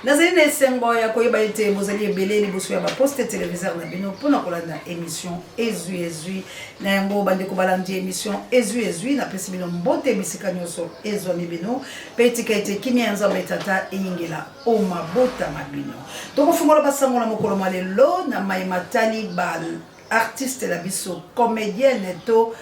Nazali na esengo ya koyeba ete bozali ebele liboso ya ba poste televiseur na bino mpo na kolanda emission Ezwi Ezwi. Na yango bandeko balandi emission Ezwi Ezwi, napesi bino mbote bisika nyonso ezwami bino, mpe tika ete kimia ya Nzambe Tata eyingela o mabota ma bino. Tokofungola basango na mokolo mwa lelo na maye matali ba artiste na biso comedienne to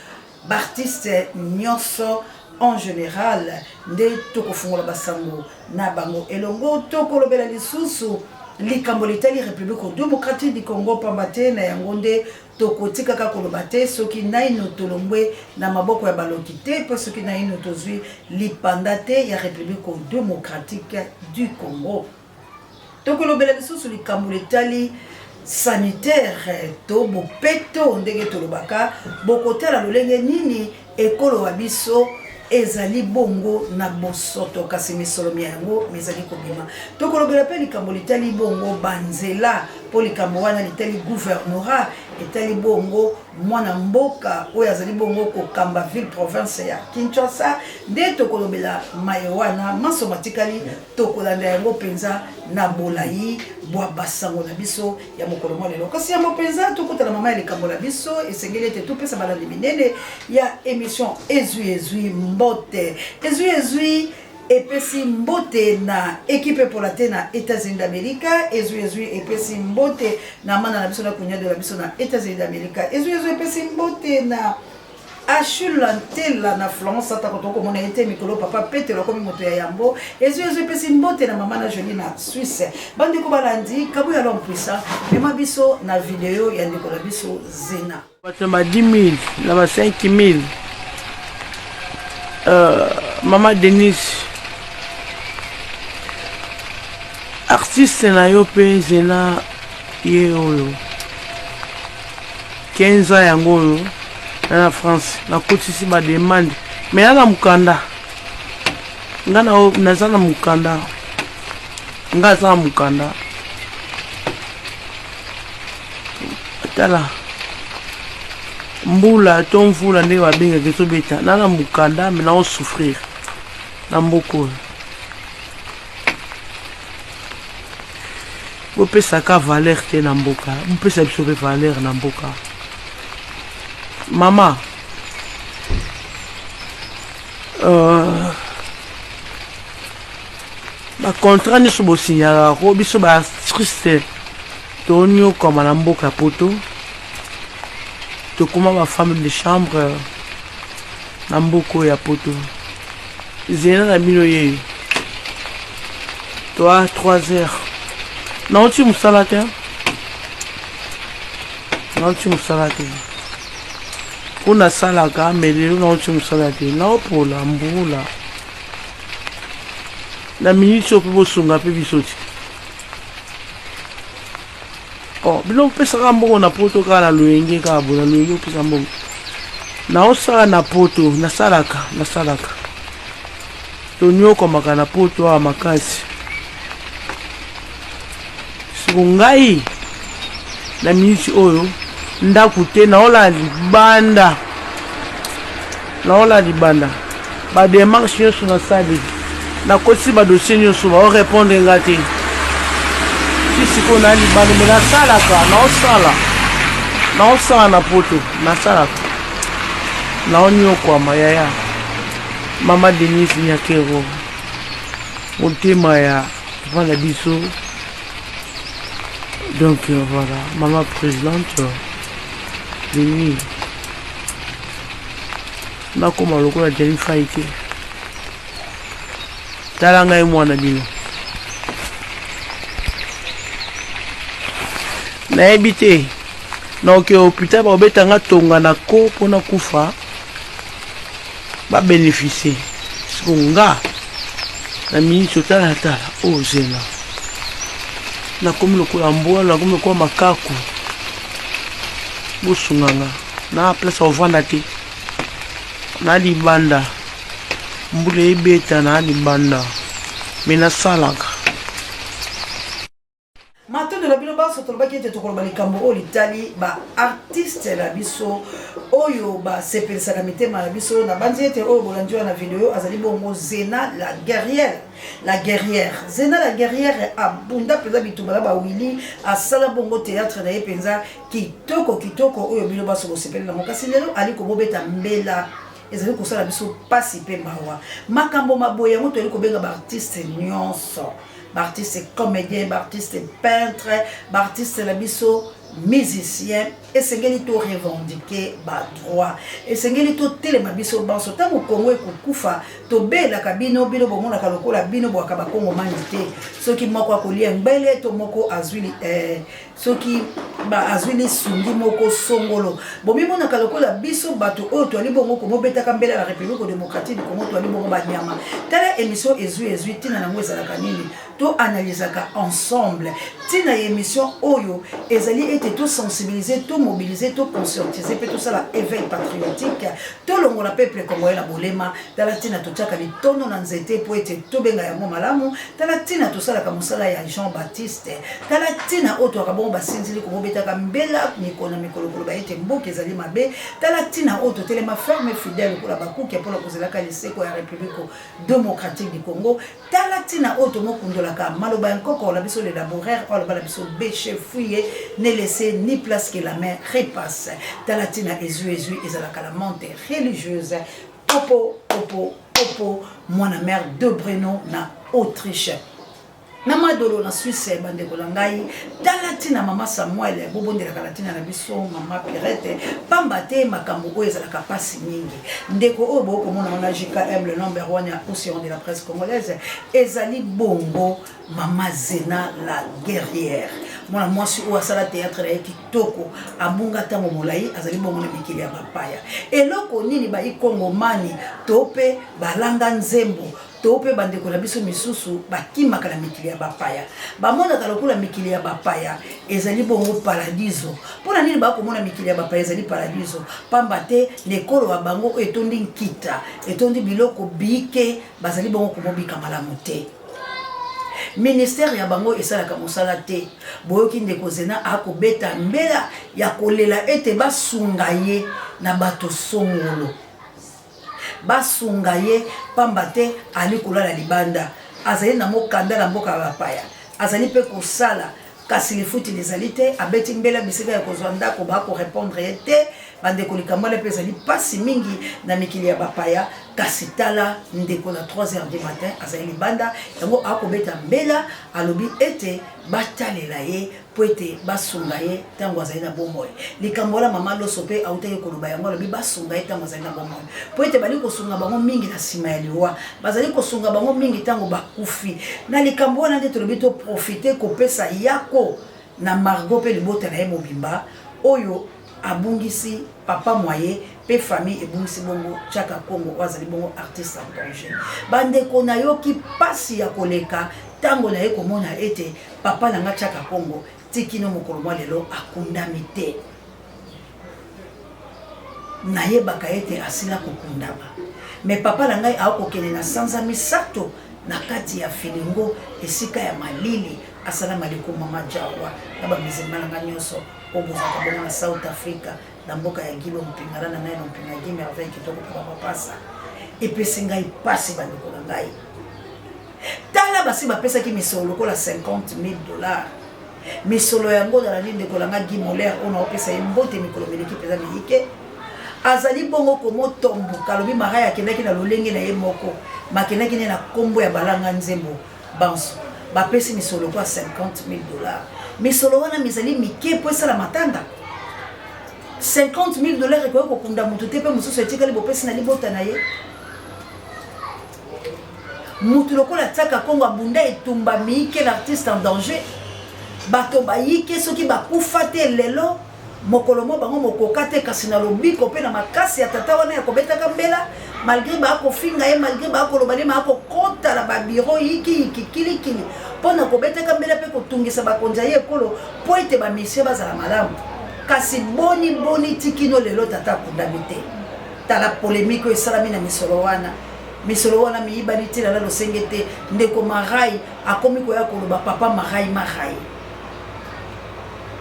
B'artistes nionso en general nde tokofungola basango na bango elongo. Tokolobela lisusu likambo litali Republique democratique du Congo pamba te na yango nde tokotikaka koloba te soki naino tolongwe na maboko ya baloki te mpe soki naino tozwi lipanda te ya Republique democratique du Congo. Tokolobela lisusu likambo litali sanitaire to bopeto ndenge tolobaka, bokotala lolenge nini ekolo wa biso ezali bongo na bosoto kasi misolo mya yango mizali kobima. Tokolobela mpe likambo litali bongo banzela mpo likambo wana litali gouvernorat etali bongo mwana mboka oyo azali bongo kokamba ville province ya Kinshasa nde tokolobela maye wana manso matikali Tokolanda yango mpenza na bolai bwa basango na biso ya mokolo mwa lelo. Kasi yambo mpenza tokota na mama ya likambo na biso, esengeli ete topesa balandi minene ya emission Ezwi Ezwi mbote. Ezwi Ezwi epesi mbote na ekipe epola te na Etats-Unis d'Amerique. Ezwi Ezwi epesi mbote na mana na biso na kunyado na biso na Etats-Unis d'Amerique. Ezwi Ezwi epesi mbote na Achille Ntela na Florence atako tokomona ye te mikolo papa Petelo akomi moto ya yambo ezwi ezwi epesi mbote na mama na Jolie na Suisse bandeko balandi Kabuya l'homme puissant mema biso na video ya ndeko na biso Zena. Bato na ba 10000 na ba 5000 euh, mama Denise artiste na yo mpe Zena ye oyo 15 ans yango oyo na na France nakotisi ba demande mais na na mokanda nga naza na mokanda nga aza na mokanda tala mbula to mvula ndenge babengaka ezobeta na na mokanda me nao souffrir na mboka oyo Bopesaka valeur te na mboka, bopesa biso pe valeur na mboka. Mama, euh, ba contrat nyonso bosignaka ko biso ba artiste tonyokwama na mboka poto tokoma ba femme de chambre na mboka oyo ya poto Zela na bino yeyo. Toi 3 heures. Nauti mosala te. Nauti mosala te. Mpo nasalaka me lelo nauti mosala te. Naopola mbula. Na miniti oyo mpe bosunga mpe biso te. Oh, bino opesaka mbongo na poto kaka na loyenge kaka boye na loyenge opesa mbongo naosala na poto nasalaka nasalaka tonyokwamaka na poto awa makasi siko ngai na miniti oyo ndako te naolala libanda Naola libanda ba demarche nyonso nasali nakotisi ba dossier nyonso bao repondre nga te ti sikoyo na libanda me nasalaka naosala naosala na poto nasalaka naonyokwama yaya mama denise nyakero motema ya papa na biso donc euh, voilà mama présidente denise Nakoma lokola Jenny Fay te. Tala ngai mwana bino. Nayebi te. Naoke hôpital bakobeta nga tonga na ko mpo nakufa ba bénéficier. Siko nga na miniti otala tala oyo oh, zela. Nakomi lokola mbwa, nakomi lokola makaku. Bosunga nga. Na place ovanda te. Na libanda. Mbula ebeta na libanda. Mais nasalaka. Matondo na bino banso. Tolobaki ete tokoloba likambo oyo litali ba artiste na biso oyo basepelisaka mitema na biso. Nabanzi ete oyo bolandi wana na video azali bongo Zena la guerrière, la guerrière Zena la guerrière. Abunda mpenza bitumba na bawili, asala bongo théâtre na ye mpenza kitoko kitoko oyo bino banso bosepeli nango. Kasi lelo ali kobobeta mbela, ezali kosala biso mpasi mpe mawa makambo maboye. Yango toyali kobenga baartiste nyonso, baartiste comédien, baartiste peintre, baartiste na biso musicien, esengeli to revendiquer badroit, esengeli totelema biso banso. Ntango Kongo ekokufa, tobelaka bino, bino bomonaka lokola bino bwaka bakongomani te. Soki moko akolia ngbele to moko azwi soki azwi lisungi moko songolo, bomimonaka lokola biso bato oyo toali bongo komobetaka mbela na République démocratique du Congo, toali bongo banyama. Tala, émission Ezwi Ezwi, ntina nango ezalaka nini? Toanalysaka ensemble. Ntina ya émission oyo ezali ete tosensibiliser, tomobiliser, toconscientiser mpe tosala éveil patriotique, tolongola peuple congolais na bolema. Tala ntina totiaka litono na nzete mpo ete tobenga yango malamu. Tala ntina tosalaka mosala ya Jean Baptiste. Tala ntina oyo toyaka bongo basinzili komobetaka mbela mikolo na mikolo koloba ete mboka ezali mabe. Tala ntina oyo totelema ferme, fidèle lokola bakuke mpona kozelaka liseko ya République démocratique du Congo. Tala ntina oyo tomokundolaka maloba ya nkoko na biso le laboureur oyo aloba na biso: "Bêchez, fouillez, ne laissez ni place que la main repasse." Tala ntina Ezwi Ezwi ezalaka la menthe religieuse. Popo popo popo, mwana mare de Breno na Autriche, na Madolo na Suisse, bandeko na ngai. Tala ntina mama Samuel bobondelaka na ntina na biso mama Pirete, pamba te makambo oyo ezalaka mpasi mingi. Ndeko oyo bokomona wana, JKM, le number one ya océan de la presse congolaise, ezali bongo mama Zena la guerrière, mwana mwasi oyo asala théâtre na ye kitoko. Abunga ntango molai, azali bongo na mikili ya bapaya. Eloko nini bayi kongomani to mpe balanga nzembo to mpe bandeko na biso misusu bakimaka na mikili ya bapaya? Bamonaka lokola mikili ya bapaya ezali bongo paradiso. Mpo na nini bakomona mikili ya bapaya ezali paradiso? Pamba te na ekolo ya bango oyo etondi nkita, etondi biloko bike, bazali bongo komobika malamu te. Ministère ya bango esalaka mosala te. Boyoki ndeko Zena akobeta mbela ya kolela ete basunga ye na bato songolo, basunga ye, pamba te ali kolala libanda. Azali na mokanda na mboka ya bapaya, azali mpe kosala, kasi lifuti lizali te. Abeti mbela bisika ya kozwa ndako, bakorépondre ye te. Bandeko, likambo wana mpe ezali mpasi mingi na mikili ya bapaya. Kasi tala ndeko, na 3 heures du matin azali libanda. Yango akobeta mbela, alobi ete batalela ye mpo ete basunga ye ntango azali na bomoi. Likambo wana mama Loso mpe autaki koloba yango. Alobi basunga ye ntango azali na bomoi, mpo ete bali kosunga bango mingi na nsima ya liwa, bazali kosunga bango mingi ntango bakufi. Na likambo wana nde tolobi toprofiter kopesa yako na Margot mpe libota na ye mobimba oyo abungisi papa moye mpe famille ebungisi bongo Tiaka Congo oyo azali bongo artiste en danger. Bandeko, nayoki mpasi ya koleka ntango naye komona ete papa na nga Tiaka Congo tikino mokolo mwa lelo akundami te. Nayebaka ete asila kokundama, mais papa na ngai akokende na sanza 3 na kati ya filingo, esika ya malili. Asala maliko mama Jawa na bamizilma na ngai nyonso oyo bozalaka bongo na South Africa, na mboka ya Gilo Mpingala na ngai na Mpinga Gi Merveille kitoko mpe bapapasa. Epesi ngai mpasi, bandeko na ngai. Tala, basi bapesaki misolo lokola 50 000 dollars. Misolo yango nalandi ndeko na ngai Gi Moler oyo naopesa ye mbote mikolo mileki mpenza miyike, azali bongo komotomboka. Alobi Marai akendaki na lolenge na ye moko, makendaki nde na nkombo ya balanga nzembo banso. Bapesi misolo lokola 50 000 dollars. Misolo wana mizali mike mpo esala matanga. 50 000 dollars ekoki kokunda motu te, mpe mosusu etikali bopesi na libota na ye. Mutu lokola Tiaka Kongo abunda etumba miike na artiste en danger, bato bayike soki bakufa te lelo mokolo mo bango mokoka te. Kasi na lobiko mpe na makasi ya tata wana ya kobetaka mbela, malgré bakofinga ye, malgré bakoloba nde bakokota na babiro yikiyiki kilikili mpo na kobetaka mbela mpe kotungisa bakonzi ya ye ekolo mpo ete bamisie bazala malamu, kasi boni boni tikino lelo tata akundami te. Tala polémique oyo esalami na misolo wana. Misolo wana miyibani ntina na losenge te. Ndeko Marai akomi koya koloba papa Marai Marai.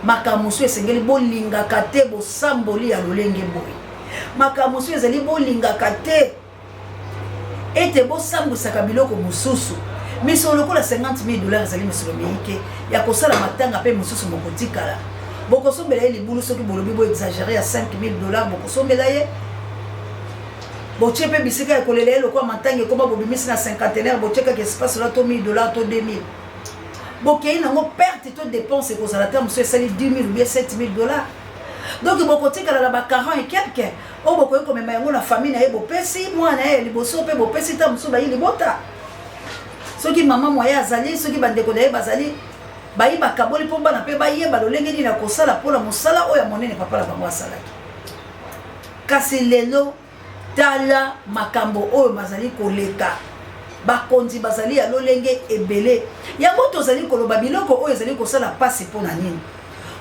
Makambo mosusu esengeli bolingaka te bosamboli ya lolenge boye. Makambo mosusu ezali bolingaka te ete bosambwisaka biloko mosusu. Misolo lokola 50 000 dollars ezali misolo miyike ya kosala matanga mpe mosusu mokotikala. Bokosombela ye libulu soki bolobi bo exagere ya 5 000 dollars bokosombela ye botie mpe bisika ya kolela ye lokola matanga ekoma bobimisi na cinquantenaire botie kaka espace la to 1000 dollars to 2000 bokei nango perte to dépense ekozala ta mosusu esali 10 000 ou bien 7 000 dollars. Donc bokotikala na ba 40 et quelque oyo bokoki komema yango na famille na ye, bopesi mwana na ye ya liboso mpe bopesi ta mosusu bayi libota, soki mama mwaye azali, soki bandeko na ye bazali, bayi bakaboli mpo bana mpe bayeba lolenge nini ya kosala mpona mosala oyo ya monene papa na bango asalaki. Kasi lelo tala makambo oyo mazali koleka, bakonzi bazali ya lolenge ebele. Yango tozali koloba biloko oyo ezali kosala mpasi mpo na nini?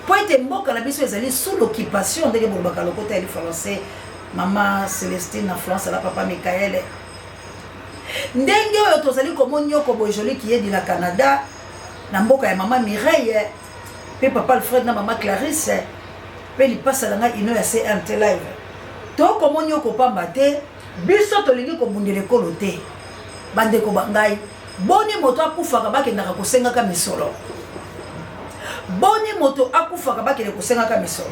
Mpo ete mboka na biso ezali sous l'occupation, ndenge bolobaka lokota ya lifalanse, mama Celestine na France na papa Michael. Ndenge oyo tozali komonioko boye Jolie Kiyedi na Canada, na mboka ya mama Mireille mpe papa Alfred na mama Clarisse mpe lipasa na ngai ino ya CMT Live, tokomonioko pamba te biso tolingi kobundela ekolo te. Bandeko ba ngai, boni moto akufaka bakendaka kosengaka misolo? Boni moto akufaka bakende kosengaka misolo?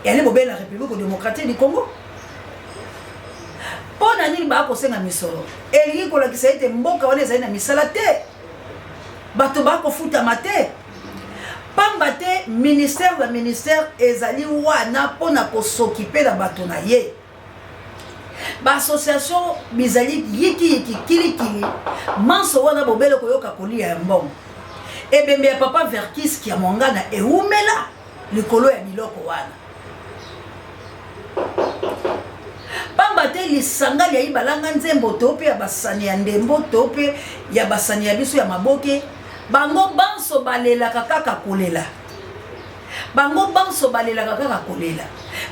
Yali bobele na République démocratique du Congo. Mpo na nini bakosenga misolo? Elingi kolakisa ete mboka wana ezali na misala te, bato bakofutama te, pamba te ministère na ministère ezali wana mpo na kosokipe na bato na ye. Ba association bizali yikiyiki kilikili manso wana bobele koyoka kolia ya mbongo. Ebembe ya papa Verckys Kiamwangana ewumela likolo ya biloko wana, pamba te lisanga lya ibalanga nzembo to mpe ya basani ya ndembo to mpe ya basani ya biso ya maboke, bango banso balelaka kaka kolela, bango banso balelaka kaka kolela.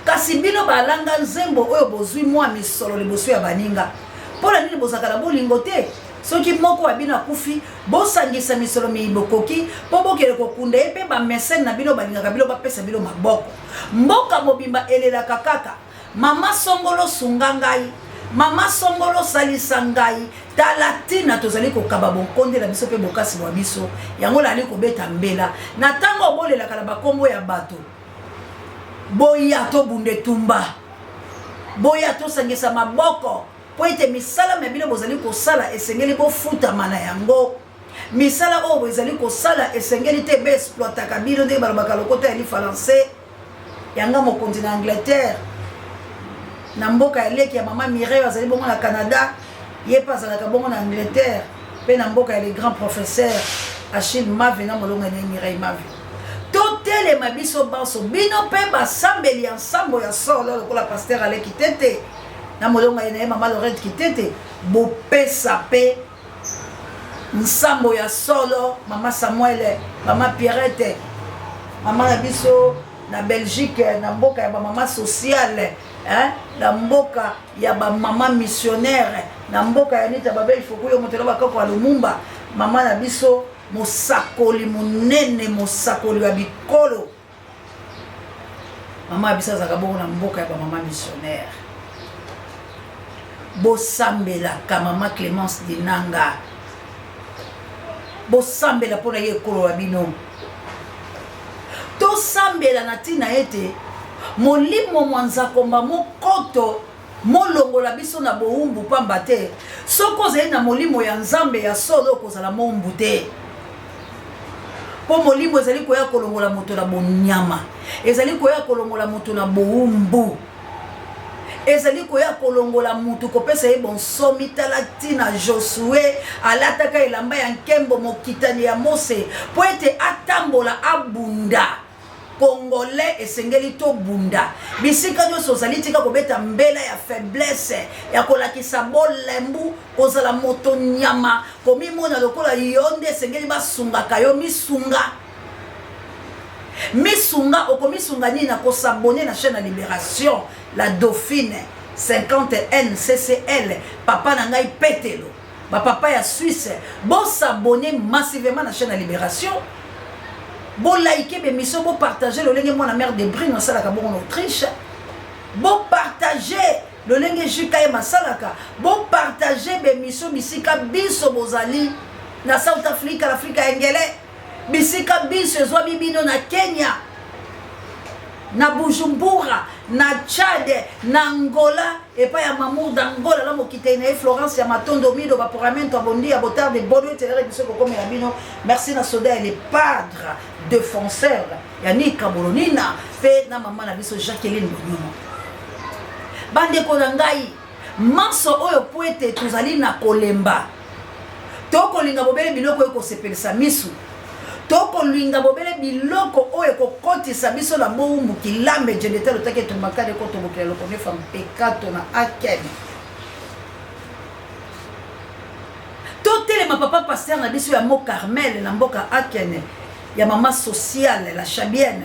Kasi bino balanga nzembo oyo bozwi mwa misolo liboso ya baninga, mpo na nini bozalaka na bolingo te? Soki moko wa bino akufi, bosangisa misolo miyi bokoki mpo bokende kokunda ye, mpe bamesene na bino balingaka bino bapesa bino maboko. Mboka mobimba elelaka kaka, Mama songolo sunga ngai, mama songolo salisa ngai. Tala ntina tozali kokaba bonkonde na biso mpe bokasi bwa biso, yango nali kobeta mbela na ntango bolelaka na bakombo ya bato. Boya tobunda etumba, boya tosangisa maboko mpo ete misala mya bino bozali kosala esengeli bofutama na yango. Misala oyo bozali kosala esengeli te beexploitaka bino ndenge balobaka lokota ya lifalanse. Yanga mokonzi na Angleterre, na mboka ya leki ya mama Mireille azali bongo na Canada, ye mpe azalaka bongo na Angleterre mpe na mboka ya le grand professeur Achille Mave na molongani ye Mireille Mave. Totelema biso banso, bino mpe basambeli ya nsambo ya solo lokola pasteur Ale Kitete na molongani na ye mama Laurette Kitete, bopesa mpe nsambo ya solo. Mama Samuel, mama Pierrette, mama na biso na Belgique, na mboka ya bamama sociale, hein, na mboka ya bamama missionnaire, na mboka ya Nita Babel Fokuyo moto na bakoko ya Lumumba, mama na biso mosakoli monene, mosakoli ya bikolo, mama ya biso azalaka bongo na mboka ya bamama missionnaire. Bosambelaka mama Clemence Dinanga, bosambela mpona ye ekolo ya bino. Tosambela na ntina ete molimo mwa nzakomba mokoto molongola biso na bowumbu, pamba te soki ozali na molimo ya Nzambe ya solo okozala mowumbu te, mpo molimo ezali koya kolongola moto na bonyama, ezali koya kolongola moto na bowumbu, ezali koya kolongola moto kopesa ye bonsomi. Tala ntina Josue alataka elamba ya nkembo, mokitani ya Mose, mpo ete atambola abunda. Congolais esengeli tobunda bisika nyonso ozali. Tika kobeta mbela ya faiblesse, ya kolakisa bolembu, kozala moto nyama, komimona lokola yo nde esengeli basungaka yo. Misunga, misunga. Okomisunga nini? Na kosabone na chaîne ya Libération la Dauphine 50 NCCL, papa na ngai Petelo, bapapa ya Suisse, bosabone massivement na chaîne ya Libération. Bo liker b'emission, bo partager lolenge mwana mère de Brune asalaka bongo na Autriche. Bo partager lolenge JKM asalaka, bo partager b'emission bisika biso bozali na South Africa, na Afrika ya Ngele, bisika biso ezwami bino na Kenya, na Bujumbura, na Tchad, na Angola, epai ya Mamour d'Angola na mokitei na ye Florence ya Matondo Mido baporamento ya Bondia Botarde Bodo etelere biso kokomela bino. Merci na soda ya le padre défenseur ya Nika Bolonina mpe na mama na biso Jacqueline Bonyono. Bandeko na ngai, manso oyo mpo ete tozali na kolemba, tokolinga bobele biloko oyo ekosepelisa misu, tokolinga bobele biloko oyo ekokotisa biso na bowumbu kilambe jendete lotaki etumbakale kotobokela lokonefa mpekato na akene. Totelema papa pasteur na biso ya Mont Carmel na mboka Akene ya mama sociale la Chabienne.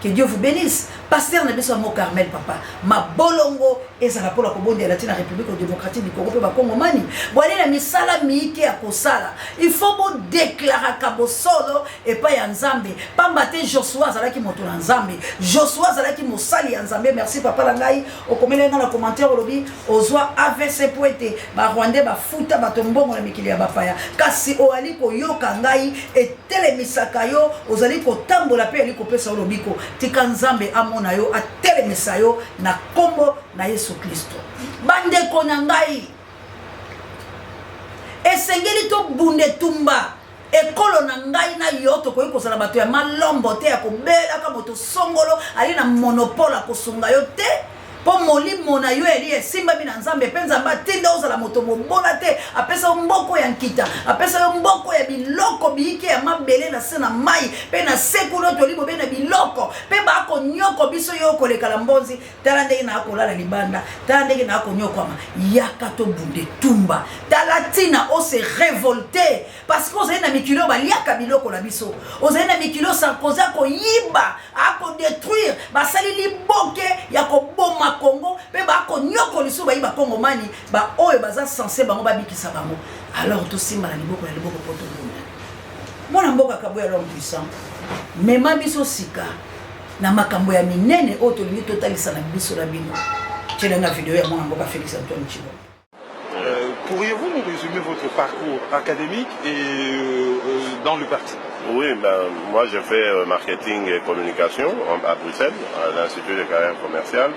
Que Dieu vous bénisse. Pasteur na biso ya Mont Carmel papa. Mabolongo ezala pona kobondela tina République démocratique du Congo pe ba Kongomani. Bwale na misala miike ya kosala. Il faut bo déclaraka bosolo epai ya Nzambe. Pamba te Joshua azalaki moto na Nzambe. Joshua azalaki mosali ya Nzambe. Merci papa na ngai. Okomeli nga na commentaire olobi ozwa avc po ete ba rwandais bafuta bato mbongo na mikili ya bapaya, kasi oali koyoka ngai etelemisaka yo, ozali kotambola mpe eyali kopesa yo lobiko. Tika Nzambe amona yo, atelemisa yo na kombo na Yesu Klisto. Bandeko na ngai, esengeli tobunda etumba Ekolo na ngai na yo tokoki kozala bato ya malombo te ya kobelaka moto songolo ali na monopole akosunga yo te mpo molimo na yo eli esimbami na Nzambe mpe Nzambe atinda ozala moto mobola te. Apesa yo mboko ya nkita, apesa yo mboko ya biloko biike ya mabele na se na mai mpe na se kuna toli bobe na biloko mpe bakonyoko biso yo koleka na mbonzi. Tala ndenge na kolala libanda, tala ndenge na konyokwama. Yaka tobunda etumba. Tala tina o se révolter parce que ozali na mikili oyo baliaka biloko na biso, ozali na mikili oyo Sarkozy akoyiba, akodetruire, basali liboke ya koboma Congo mpe bakonyokola lisusu bayi bakongomani baoyo baza sense bango babikisa bango. Alors tosimba na liboko na liboko mpo tobunda. Mwana mboka Kabuya l'homme puissant, mema biso sika na makambo ya minene oyo tolingi totalisa na biso na bino. Tiela nga video ya mwana mboka Felix Antoine Tshilombo. Pourriez-vous nous résumer votre parcours académique et dans le parti? Oui, ben, moi j'ai fait marketing et communication à Bruxelles, à l'Institut de carrière commerciale.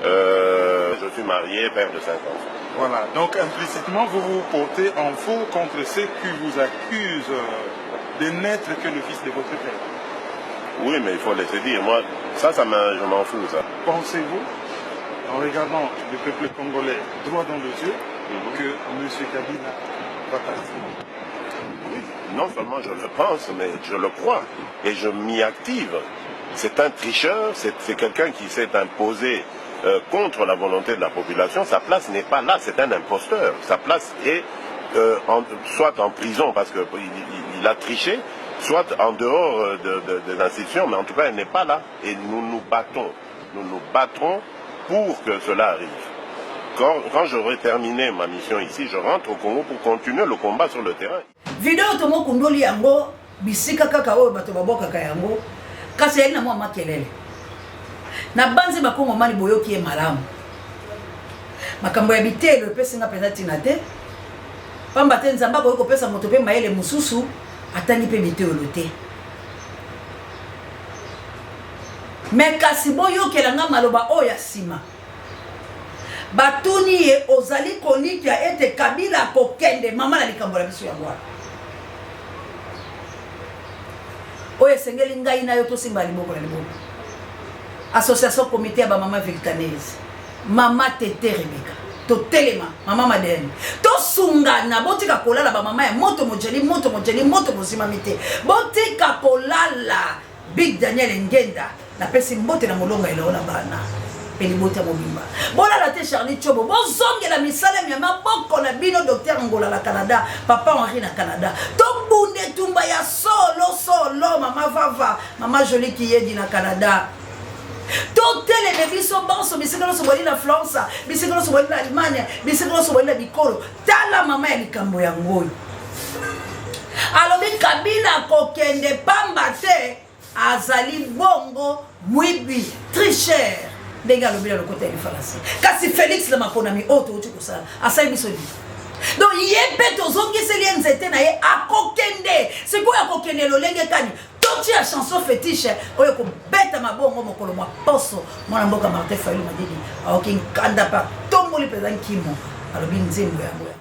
Je suis marié, père de 5 enfants. Voilà, donc implicitement vous vous portez en faux contre ceux qui vous accusent de n'être que le fils de votre père. Oui, mais il faut laisser dire. Moi, ça, ça je m'en fous, ça. Pensez-vous, en regardant le peuple congolais droit dans les yeux, que M. Kabila va partir? Oui, non seulement je le pense, mais je le crois et je m'y active. C'est un tricheur, c'est quelqu'un qui s'est imposé contre la volonté de la population. Sa place n'est pas là, c'est un imposteur. Sa place est soit en prison parce qu'il il a triché, soit en dehors des institutions, mais en tout cas elle n'est pas là. Et nous nous battons. Nous nous battrons pour que cela arrive. Quand j'aurai terminé ma mission ici, je rentre au Congo pour continuer le combat sur le terrain. Video tomokundoli yango bisika kaka oyo bato babwakaka yango, kasi eyali na mwa makelele. Na banzi bakongomani boyoki ye malamu. Makambo ya biteyelo epesi nga mpenza ntina te, pamba te Nzambe akoki kopesa moto mpe mayele mosusu atangi mpe biteyelo te. Me kasi boyokela nga maloba oyo ya nsima. Batuni ye, ozali kolikya ete Kabila akokende? Mama na likambo na biso yango wana oyo esengeli ngai na yo tosimba liboko na liboko. Association comité ya bamama vulcanaise, mama Tete Rebeka, totelema mama Madeleine, tosungana. Botika kolala bamama ya moto mojali, moto mojali, moto mozimami te. Botika kolala. Big Daniel Ngenda, napesi mbote na molonga eloo na bana mpe libota mobimba. Bolala te Charlie Chobo, bozongela misala mya maboko na bino. Docteur Ngola na Canada, papa Henri na Canada, tobunda etumba ya solo solo. Mama Vava, mama Jolie Kiyedi na Canada, toteleme biso banso bisika nyonso bwali na France, bisika nyonso bwali na Allemagne, bisika nyonso bwali na bikolo. Tala mama ya likambo yango oyo alobi Kabila. Akokende pamba te azali bongo mwibi, tricheur, ndenge alobi na lokota ya lifalanse. Kasi Felix na maponami oyo touti kosala asali biso nini? Donc ye mpe tozongiseli ye nzete na ye, akokende sikoyo. Akokende lolenge kani? Totia chanson fétiche oyo kobeta mabongo mokolo mwa poso. Mwana mboka Martin Fayulu Madidi aoki nkanda mpe atomboli mpenza nkimo, alobi nzembo yango ya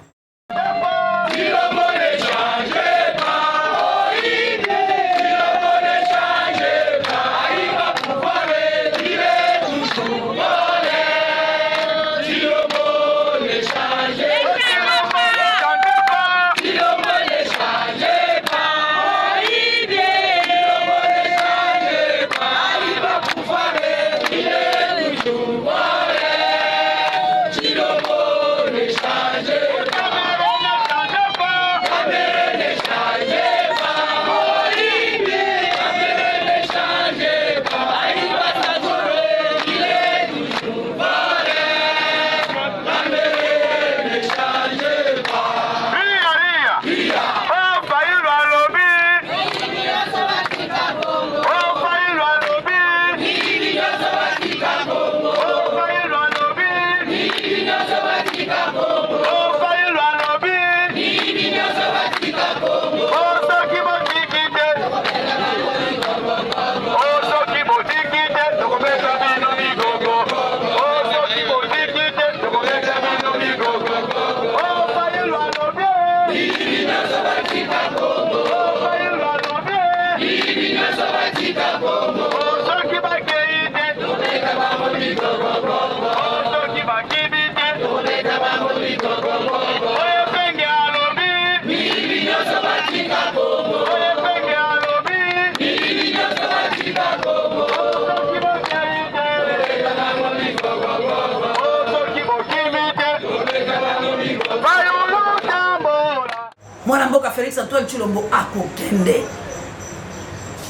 mwana mboka Felix Antoine Tshilombo akokende,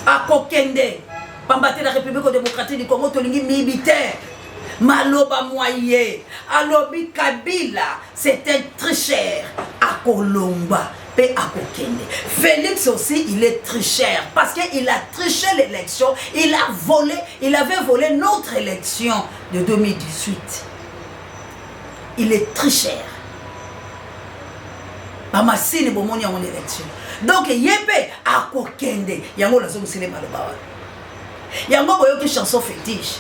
akokende pamba te na République démocratique du Congo tolingi miyibi te. Maloba mwa ye alobi Kabila c'est un tricheur, akolongwa pe akokende. Félix aussi il est tricheur parce que il a triché l'élection, il a volé, il avait volé notre élection de 2018. Il est tricheur. Bamasini bomoni yango na élection. Donc ye mpe akokende yango, nazongisele maloba wana yango. Boyoki chanson fétiche,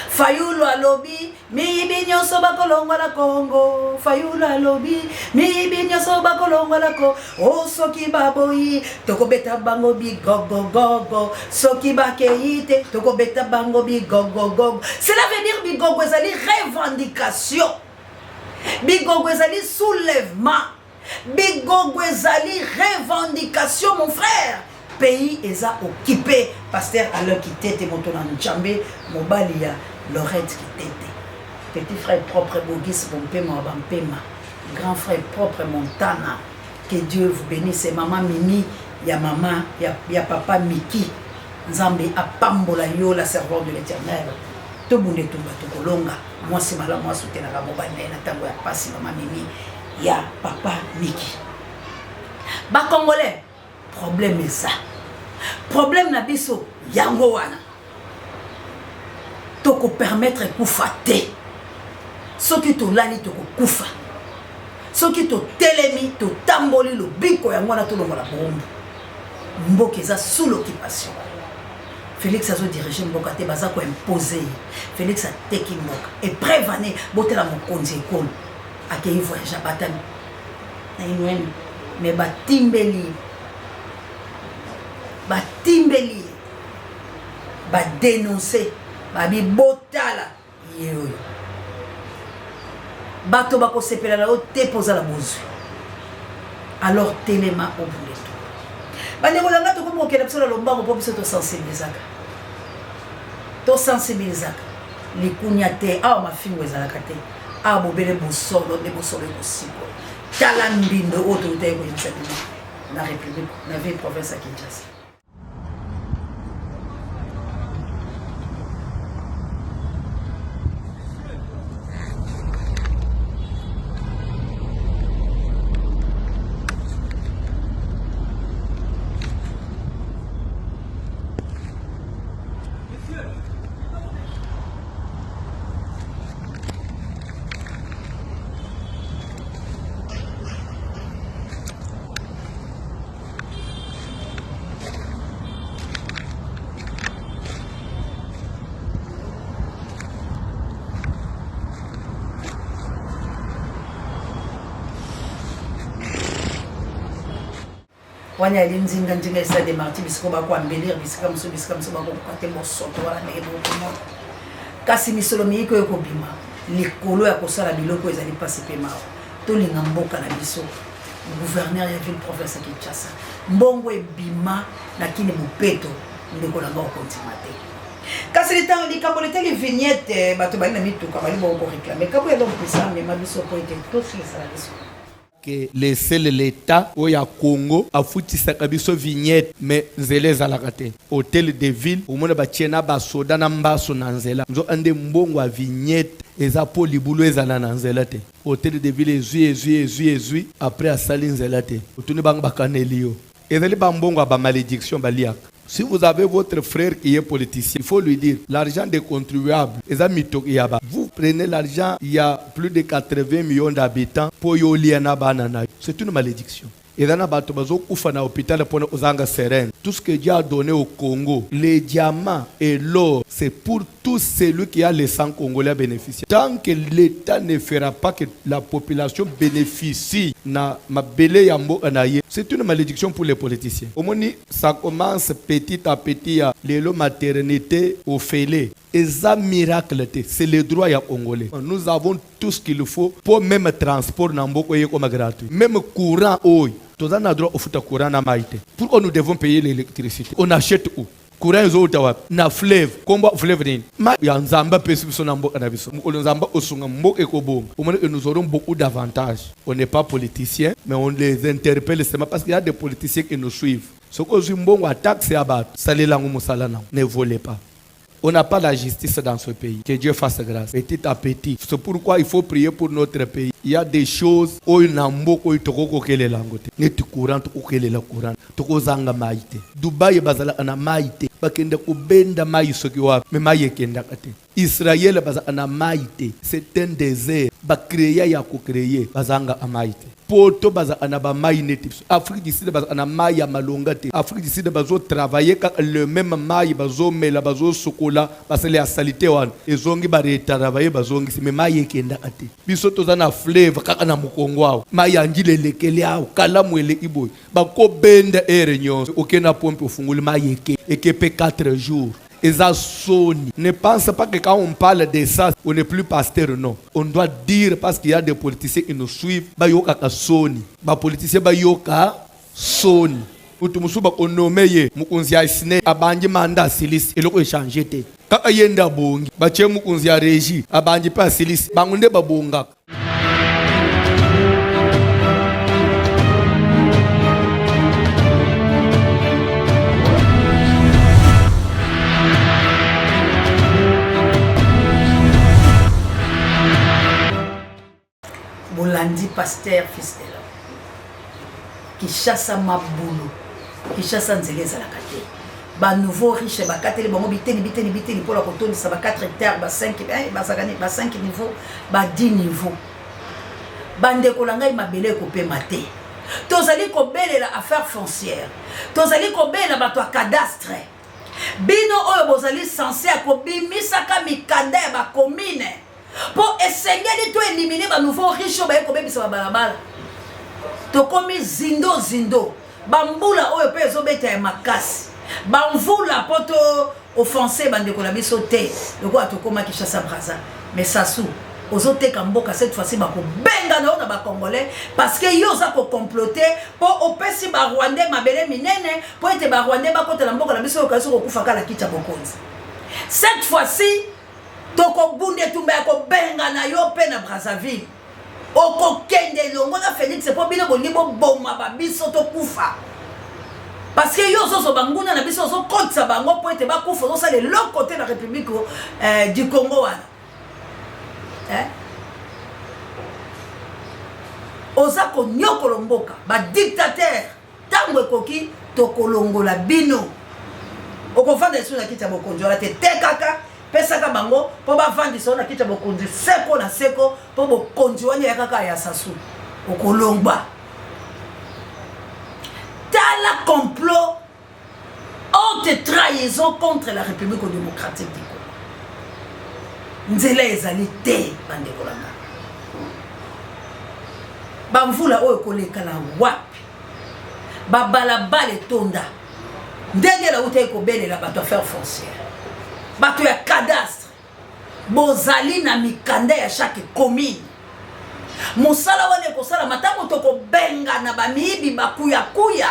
Fayulu alobi miyibi nyonso bakolongwa na Kongo. Fayulu alobi miyibi nyonso bakolongwa na Kongo. O soki baboyi, tokobeta bango bigogogogo. Soki bakei te, tokobeta bango bigogogogo. Cela veut dire bigogo ezali revendication, bigogo ezali soulèvement, bigogo ezali revendication. Mon frère, pays eza occupé. Pasteur Alain Kitete, moto na Njambe, mobali ya Lorette Kitete, petit frère propre Bogis Bompema wa Bampema, grand frère propre Montana, que Dieu vous bénisse. Mama Mimi ya mama ya papa Miki, Nzambe apambola yo, la servante de l'Éternel. Tobunda etumba, tokolonga. Mwasi malamu asutenaka mobali na ye na ntango ya pasi. Mama Mimi ya papa Miki. Bacongolais, problème eza, problème na biso yango wana. Tokopermettre kufa te. Soki tolali, tokokufa. Soki totelemi, totamboli, lobiko yango wana. Tolongola bombu. Mboka eza sous l'occupation. Félix azodirige mboka te, baza koimpose ye. Félix ateki mboka. Epreuve ane, botela mokonzi ekolo akei voyage, abatami na inweni, me batimbeli ye, batimbeli ye, badénonce, babi botala ye oyo. Bato bakosepela na yo te mpo ozala bozwi. Alors telema, obule to. Bandeko na nga, tokomi kokende biso na lombango mpo biso tosensibilizaka, tosensibilizaka likunya te. Awa mafingo ezalaka te, awa bobele bosolo nde bosolo ekosikola. Tala mbindo oyo toutaki koyebisa bino na république, na ville province ya Kinshasa. Wana yali nzinga nzinga ya stade des Martyrs, bisika bako embellir bisika mosusu, bisika mosusu bakokoka te bosoto wana ndenge bokomona. Kasi misolo miyike oyo ekobima likolo ya kosala biloko ezali mpasi mpe mawa. Tolinga mboka na biso. Gouverneur ya ville province ya Kinshasa, mbongo ebima na kini bopeto, ndeko na nga okondima te. Kasi likambo litali vignette, bato bali na mituka bali bongo koreklame Kabuya l'homme puissant amema biso po ete tosilisa na biso. Que le seul l'etat oyo ya Congo afutisaka biso vignette mais nzela ezalaka te. Hotel de ville omona batie na ba soda na mbasu na nzela nzoka nde mbongo ya vignette eza po libulu ezala na nzela te. Hotel de ville ezui ezui ezui ezui après asali nzela te otuni bango bakaneli yo. Ezali ba mbongo ya ba malediction baliaka. Si vous avez votre frère qui est politicien, il faut lui dire l'argent des contribuables eza mitoki ya ba vous prenez l'argent ya plus de 80 millions d'habitants po yo olia na bana na yo. C'est une malédiction. Eza na bato bazokufa na hôpital pona kozanga seringue. Tout ce que Dieu a donné au Congo, les diamants et l'or, c'est pour tout celui qui a le sang congolais à bénéficier. Tant que l'État ne fera pas que la population bénéficie na mabele ya mboka na ye, c'est une malédiction pour les politiciens. Omoni, ça commence petit à petit ya lelo maternité ofele. Eza miracle te, c'est le droit ya congolais. Nous avons tout ce qu'il faut pour même transport na mboka oyo ekoma gratuit. Même courant oyo, toza na droit ofuta courant na mai te. Pourquoi nous devons payer l'électricité? On achète où? Courant ezowuta wapi? Na fleuve. Kombo ya fleuve nini? Mai ya Nzambe apesi biso na mboka na biso. Mokolo Nzambe akosunga mboka ekobonga. Omoni que nous aurons beaucoup d'avantages. On n'est pas politicien, mais on les interpelle seulement parce qu'il y a des politiciens qui nous suivent. Soki ozwi mbongo ya taxe ya bato, salela yango mosala na yango. Ne volez pas. On n'a pas la justice dans ce pays. Que Dieu fasse grâce. Petit à petit. C'est pourquoi il faut prier pour notre pays. Il y a des choses oyo na mboka oyo tokokokelela yango te. Neti courant, tokokelela courant. Tokozanga mai te. Dubai bazalaka na mai te. Bakende kobenda mai soki wapi, mais mai ekendaka te. Israël bazalaka na mai te. C'est un désert. Ba créer ya ko créer, bazangaka mai te. Poto bazalaka na ba mai neti biso. Afrique du Sud bazalaka na mai ya malonga te. Afrique du Sud bazo travailler kaka le même mai bazomela, bazosukola, basali ya salite wana ezongi ba retravailler bazongisi, mais mai ekendaka te. Biso toza na fleuve kaka na mokongo awa, mai ya Ndjili elekeli awa, kalamu eleki boye, bakobenda heure nyonso, oke na pompe ofungoli mai eke, eke pe 4 jours. Eza soni. Ne pense pas que quand on parle de ça, on n'est plus pasteur, non. On doit dire parce qu'il y a des politiciens qui nous suivent, bayokaka soni. Ba politiciens bayoka soni. Mutu mosusu bakonome ye mokonzi ya SNEL, abandi mandat asilisi, eloko echange te. Kaka ye nde abongi. Batie mokonzi ya régie, abandi pe asilisi, bango nde babongaka. Bolandi pasteur fils de l'homme. Kinshasa mabulu, Kinshasa nzela ezalaka te. Ba nouveau riche bakateli bango biteni biteni biteni mpo na kotondisa ba 4 hectares, ba 5, eh, bazalaka nini, ba 5 niveau, ba 10 niveau. Bandeko na ngai, mabele ekopema te. Tozali kobelela affaire foncière, tozali kobelela bato ya cadastre. Bino oyo bozali sense ya kobimisaka mikanda ya ba commune mpo esengeli to elimine ba nouveau riche oyo baye kobebisa ba balabala. Tokomi zindo zindo, ba mbula oyo mpe ezobeta ya makasi, ba mvula mpo to offense bandeko na biso te lokola tokoma Kinshasa Brazza. Mais Sassou ozoteka mboka cette fois-ci bakobengana yo na ba Congolais parce que yo oza ko comploter mpo opesi ba Rwandais mabele minene mpo ete ba Rwandais bakota na mboka na biso oyo kasi okokufa kala kiti ya bokonzi. Cette fois-ci tokobunda etumba ya kobengana yo mpe na Brazzaville. Okokende elongo na Felix mpo bino bolingi boboma ba biso tokufa. Parce que yo ozozwa banguna na biso ozokotisa bango mpo ete bakufa, ozosala eloko te na République du Congo wana. Eh? Oza konyokolo mboka, ba dictateurs. Tango ekoki tokolongola bino. Okovanda lisusu na kiti ya bokonzi wana te. Tekaka, pesaka bango mpo bavandisa yo na kiti ya bokonzi seko na seko, mpo bokonzi wana eyaka kaka ya Sassou. Okolongwa. Tala complot haute trahison contre la République démocratique du Congo. Nzela ezali te bandeko na nga. Bamvula oyo koleka na wapi? Babalabala etonda ndenge nautaki kobelela bato affaire foncière, bato ya cadastre, bozali na mikanda ya chaque commune. Mosala wana ekosalama ntango tokobengana bamiyibi, bakuyakuya,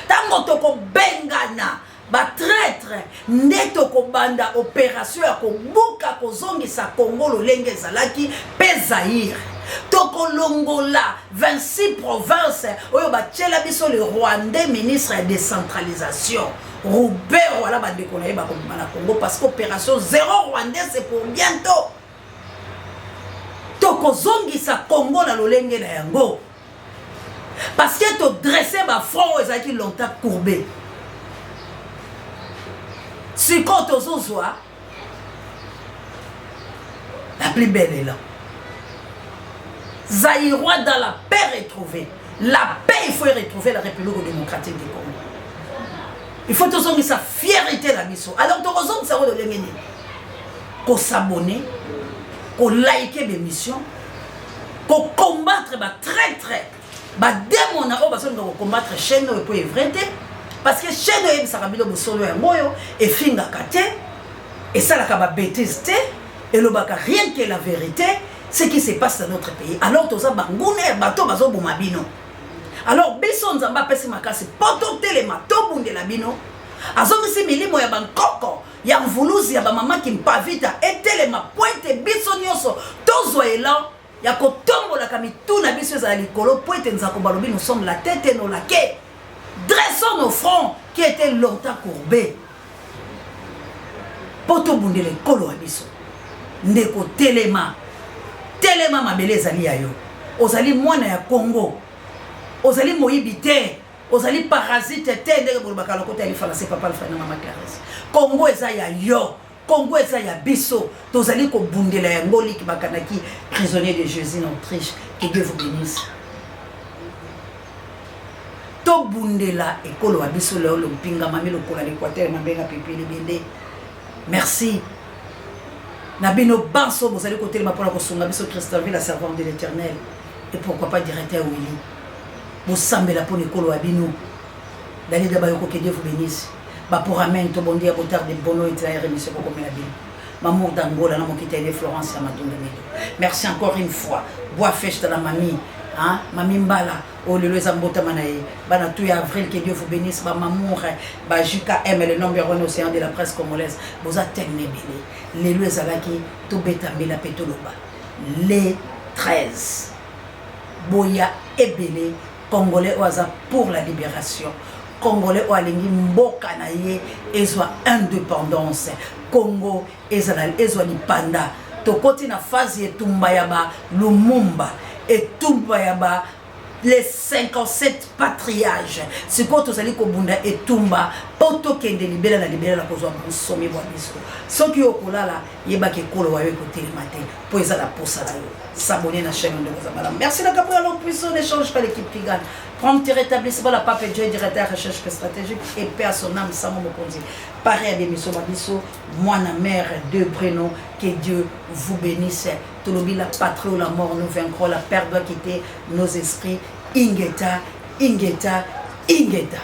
ntango tokobengana batraître, nde tokobanda opération ya kobuka, kozongisa Congo lolenge ezalaki. Mpe Zaire, tokolongola 26 province oyo batiela biso le Rwandais, ministre ya décentralisation Ruberwa. Wala bandeko na ye bakobima na Congo, parce que opération zéro Rwandais, c'est pour bientôt. Tokozongisa Congo na lolenge na yango, parce que todresse bafront oyo ezalaki longtemps courbé. Sikoyo tozozwa la plus belle élan zaïrois dans la paix retrouvée. La paix, il faut y retrouver la République démocratique du Congo. Il faut tozongisa fierté na biso. Alors tokozongisa yango lolenge nini? Kos'abonner, kolike bémission, kocombattre batraître, bademona oyo bazolinga kocombattre chaîne oyo, po evrai te, parce que chaîne oyo eyebisaka bino bosolo. Yango oyo efingaka te, esalaka babêtise te, elobaka rien que la vérité, ce qui se passe dans notre pays. Alors toza banguna ya bato bazoboma bino. Alors biso, Nzambe apesi makasi mpo totelema, tobundela bino. Azongisi milimo ya bankoko ya mvuluzi ya bamama Kimpavita etelema, po ete biso nyonso tozwa élan ya kotombolaka mitu na biso ezala likolo, po ete Nzako balobi: nous sommes la tête et non la queue. Dressons nos fronts qui étaient longtemps courbés, mpo tobundela ekolo ya biso. Ndeko, telema, telema, mabele ezali ya yo. Ozali mwana ya Congo, ozali moyibi te, ozali parasite te, ndenge bolobaka lokota ya lifalanse. Papa Alfred na mama Clarisse, Congo eza ya yo, Congo eza ya biso, tozali kobundela yango. Liki bakanaki prisonnier de Jésus na Autriche, que Dieu vous bénisse. Tobundela ekolo ya biso. Leo lompinga mami lokola l'Équateur, mabenga pipi libende. Merci na bino banso bozali kotelema mpona kosunga biso. Christenville, la servante de l'Éternel, et pourquoi pas directeur Willy, bosambela mpona ekolo ya bino. Dalida Bayoko, que Dieu vous bénisse. Baporamen tobondi ya botard de bono etla émission kokomela bino. Mamour d'Angola na mokita ene Florence ya Matondo Medo, merci encore une fois. Boa festa na mami, hein? Mami Mbala oyo lelo eza mbotama na ye. Bana tout ya avril, que Dieu vous bénisse. Bamamour ba JKM, le nombre wana, océan de la presse congolaise, boza telema ebele. Lelo ezalaki tobeta mbela mpe toloba le 13, boya ebele. Congolais oyo aza pour la libération, Congolais oyo alingi mboka na ye ezwa indépendance, Congo ezala ezwa lipanda. Tokoti na phase etumba ya ba Lumumba, etumba ya ba les 57 patriarches. Sikoyo tozali kobunda etumba mpo tokende libela na libela na kozwa bonsomi bwa biso. Soki okolala, yebaki ekolo wa yo ekotelema te, mpo eza na posa na yo. S'abonner na chaîne, ndeko Zabala. Merci na Gabriel Puissant, n'échange pas l'équipe qui gagne. Prompt rétablissement la pape Dieu, directeur recherche stratégique, et paix à son âme. Samo Mokonzi, pareil à l'émission babiso, mwana mère de Breno, que Dieu vous bénisse. Tolobi, la patrie ou la mort, nous vaincrons. La peur doit quitter nos esprits. Ingeta, ingeta, ingeta.